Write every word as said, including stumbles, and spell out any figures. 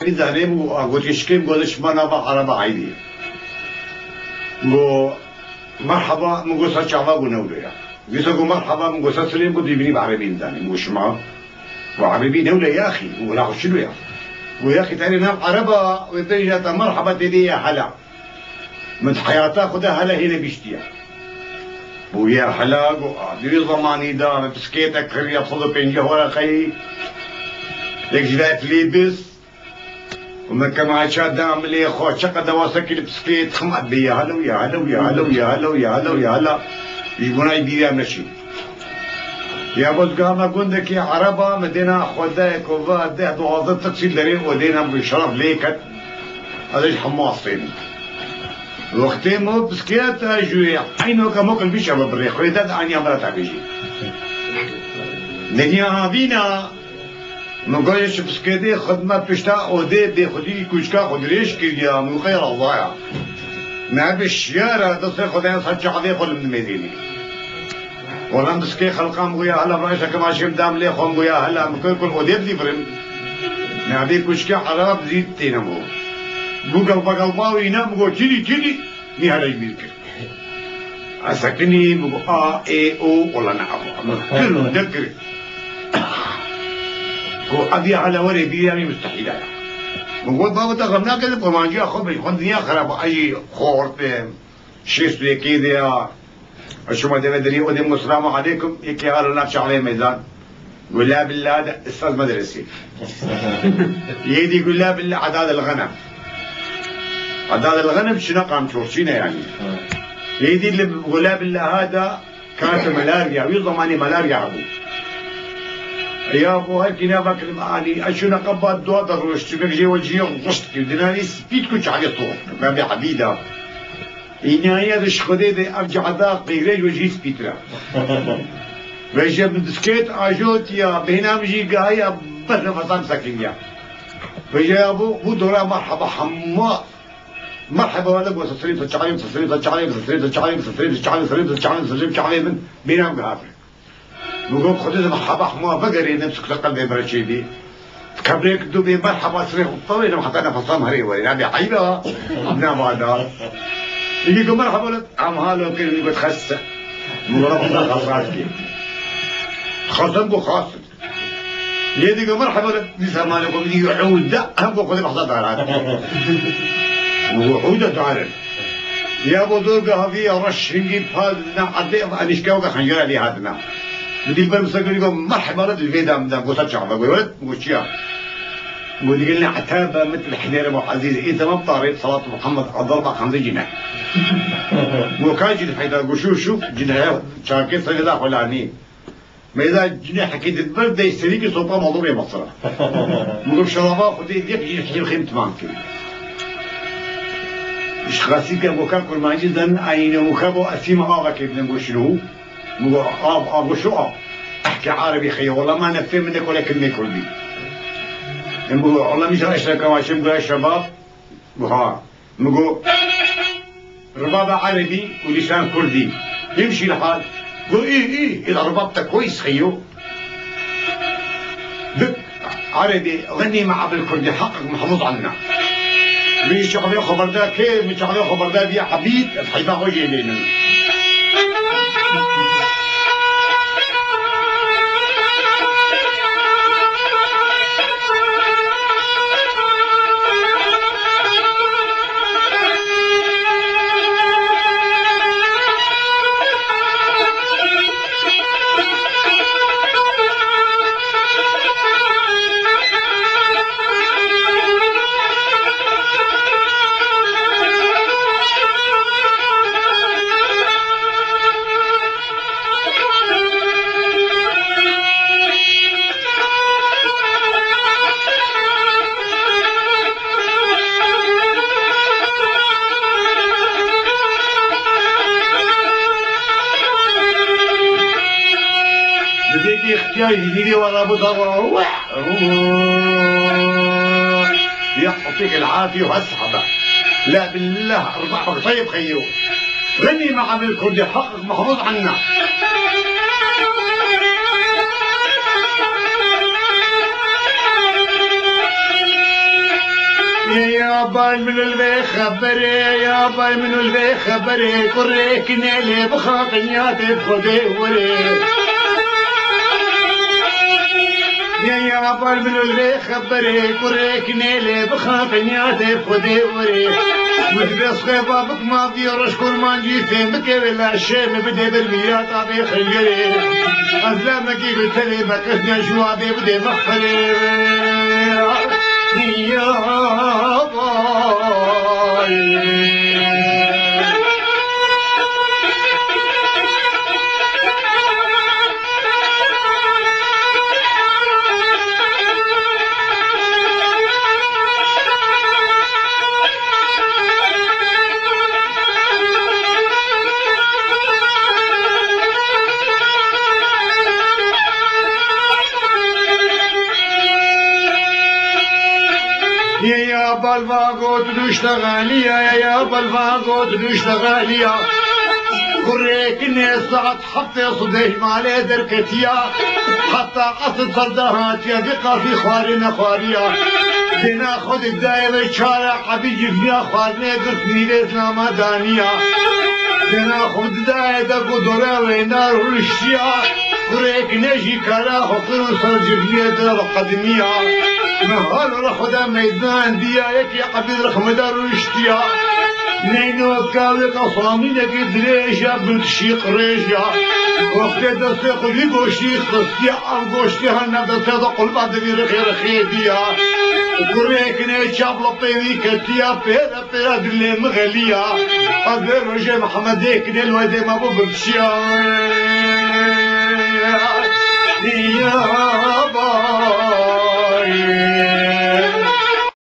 Erebî zanê bû, a, gotiye şikê, min got, şima nava Ereba Eydî. Go, merheba, min got, ser çava, go, newlo ya. Dîsa go, merheba, min got, ser sirê, go, dibînî bi Erebî nizanî. Min got, şima, go, Erebî newle ya axî, go, wela xwe çilo ya. Go, ya axî, tenê nav Ereba, wê bêjî te merheba, tê dê ya hela. Min di heyata xwe de hela hê nebîştiye. Bûye hela, go, a, di wê zemanî de min piskêtek kiriye sed û pêncî wereqeyî, yek ji ve eflî bist. Û min kemaça da milê xwe, çiqas dewasa kir piskê, tixim et bê ya hela û ya hela û ya hela û ya hela û ya hela û ya hela. Ji bona bîrê em neçî. Ya bo diga me gundekî Ereba, me dêna xwe de, ku va deh duwazdeh taksî derê û dêna bi şeref lê ket. Ez ê ji hemû astênim. Wextê me piskêt e ji wê, eyno ke mokil bîşe bi birê, xwê de de aniya me re te bêjî. Dinya havîna, Min got, ji piskêtê xidmet pişta odê bêxudî kûçka xwe dirêj kiriya, min qey razaya. Me bi şiyara destê xwe de ser çavê xwe limdimêzînî. Wela piskê xelqan bû ya hela, rayşa kemaşê min dam lê xwe, min got ya hela, min kir kul odê bidî birim. Me bê kûçka Ereb zî têne bû. Bû gelpa gelpa wî ne, min got, çinî, çinî, nî hele ji bîr kir. Ez sekinî, min got, a, ê, o, wela ne, abo. Min kir û nekir. Got, ev ya hele were bîrê em ê mustehîl e. Min got, baba, te xem nake, kurmanciya xwe bêj, xwe dinya xerab e, ez jî xort im, şêst û yekê de ya. Ez çûme deve derî, odê min got, selamu aleykum, yekê halo nav çavê meydan. Got, la billah de, استاذ مدرسي. Yê dî got, la billah, Edad el Ghenem. Edad el Ghenem şina Qamçorçî ne yanî. Yê dî li got, la billah ha da, karte malarya, wî zemanî malarya hebû. Ya bo her kî nava kilim alî, ez şûna qeba dua de roj, çimek jê we ciyê xuşt kir, dinanî spît ku çavê to, me bê hebî da. Înaya di ji Xwedê de ev cehda qîrê ji wê jî spîtir e. Veje min diskêt ajotiya, bêhna min jî gihaye bes nefesan sekiniya. Veje ya bû, bû dora merheba hema. Merheba wele go sesirî seçarî, sesirî seçarî, sesirî seçarî, sesirî seçarî, sesirî seçarî, sesirî seçarî, min bêhna min gihatin. Min got, Xwedê de merheba hema vegerê, ne sukre qelbê me re çêbî. Kebrêk du bê merheba sirê xwe tewê, ne heta nefesan herê werê. Nabê eyb e, nava da. Yekî got, merheba, em halo kirin, got, xes. Min got, Rabbi xesat kê. Xesem got, xas. Yê dî got, merheba, dîsa malê xwe bidî, ûda, hem got, Xwedê behsa daran. Min got, ûda darin. Ya bo zor gihavî ya reş hingî pa didina erdê, enîşke weke xencera lê hatina. Min dî li ber min ser kir, got, merheba, li vê da min da, got, ser çava, got, got, çi ya? Got, digel ne etaba mitl himêre bo ezîz, ê temam tarê, salat Muhammed, adar ba xemze cîne. Got, ka cîn heyda, got, şû, şû, cîne ya, çakê serê da xwelanî. Meyda cinehekî didbir dey serî ki sopa malorê Mesira. Min got şerava Xwedê dêk jî hîm xîm timan kir. Ji xasî ke boka kurmancî zan ayîne û ke bo esîma avekê bidin got şino. Min got av, av got şu av. Ehke Erebî xeyê, wela ma nefê min ne kole kilmê Kurdî. Em got wela min jî eşreka maşim got şebab. Got ha. Min got, ribaba Erebî û lîsan Kurdî. Him şî li hal. Got, î, î, î, ribab te koyî sixeyo. Bik, Erebî, xenî me abil Kurdî, heqq mehfûz anna. Min çavê xwe berda kê, min çavê xwe berda viya Hebîb, ez heyba xwe jê lênim. Bi vê kî ixtiyar ji dîrê we re bû da we. يعطيك العافية وأسعد. لا بالله، أربع مقطعي بخيو. غني مع الكردي، حقك محفوظ عنا. Ya bal min li vê xeberê, ya bal min li vê xeberê, kurê kinê lê bixa qinyatê bi Xwedê werê. Ya, ya bal min li vê xeberê, kurê kinê lê bixa qinyatê bi Xwedê werê. Min dibê xwê ba bikma vî roj kurmancî fêm bike wê laşê min bidê ber vî ya tabê xencerê. Ez lemekî bi tenê me qirne ji wa bê bidê mexferê. Ya vay. Ye ya balva got duşte galiya, ye ya balva got duşte galiya. Kurê kinê saet heftê sibê ji malê derketiya. Heta esr ser de hatiye, vê qasî xwarê nexwariya. Dêna xwe di dayê ve çara ebî civniya xwarinê girt nîvê zilama daniya. Dêna xwe di dayê de ku dore rêna rûniştiya. Kurê kinê jî kara xwe kirin ser civniyê de ve qedimiya. Mehal re xwe de meydan diya, yekî ebî rixmê de rûniştiya. Neynotka wê ka famîlekî dirêj ya, bin kişî qirêj ya. Wextê destê xwe vî goştî xistiya, ev goştî her navdestê de qulba divî rixê rixê diya. Kurê kinê çav li pêvî ketiya, pêre pêre dilê min xeliya. Ez vê rojê Mihemedê kinê li wê dê me bû birçiya. Ya bay.